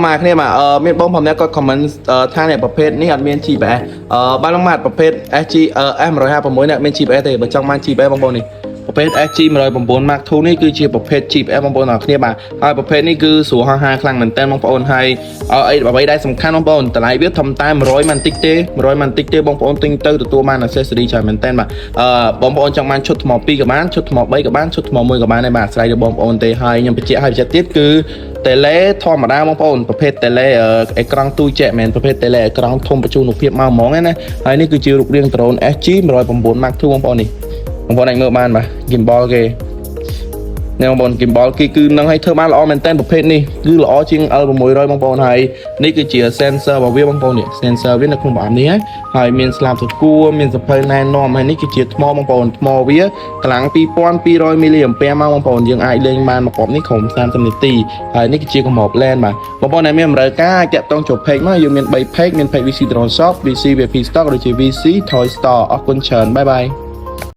មកគ្នាបាទអឺមានបងប្រុសគាត់ comment ថាអ្នកប្រភេទនេះអត់មាន GPS អឺបានឡងម៉ាត់ប្រភេទ SG S156 នេះអត់មាន GPS ទេបើចង់បាន GPS បងប្អូននេះប្រភេទ SG 109 Mark II នេះគឺជាប្រភេទ GPS បងប្អូនអរគ្នាបាទហើយប្រភេទនេះគឺស្រួលហោះហើរខ្លាំងមែនតើបងប្អូនហើយអីអ្វីដែលសំខាន់បងប្អូនតម្លៃវាធំតែ100មិនតិចទេ100មិនតិចទេបងប្អូនទិញទៅទទួលបាន accessory ច្រើនមែនតើបាទអឺបងប្អូនចង់បានឈុតថ្ម2ក៏បានឈុតថ្ម3ក៏បានឈុតថ្ម1ក៏បានដែរបាទអាស្រ័យលើបងប្អូនទេហើយខ្ញុំបញ្ជាក់ឲ្យបញ្ជាក់ទៀតគឺ tele ធម្មតាបងប្អូនប្រភេទ tele អេក្រង់ទូចែកមែនប្រភេទ tele អេក្រង់ធំបញ្ជូនរូបភាពមកហ្មងណាហើយនេះគឺជារូបរាង drone SG 109 Mark II បងប្អូននេះបងប្អូនអាចមើលបានបាទ gimbal គេនេះបងប្អូន gimbal គេគឺនឹងឲ្យធ្វើបានល្អមែនតើប្រភេទនេះគឺល្អជាង L600 បងប្អូនហើយនេះគឺជា sensor របស់វាបងប្អូននេះ sensor វានៅក្នុងប្រអប់នេះហើយមានស្លាបសកួរមានសភៅណែនាំហើយនេះគឺជាថ្មបងប្អូនថ្មវាកម្លាំង2200 mAh មកបងប្អូនយើងអាចលេងបានមួយគ្រាប់នេះក្រុម30នាទីហើយនេះគឺជាកម្រប lens បាទបងប្អូនដែលមានតម្រូវការអាចតាក់ទងចូល page មកយើងមាន3 page មាន page VC Drone Shop, VC VP Stock ដូចជា VC Toy Store អរគុណច្រើន bye bye.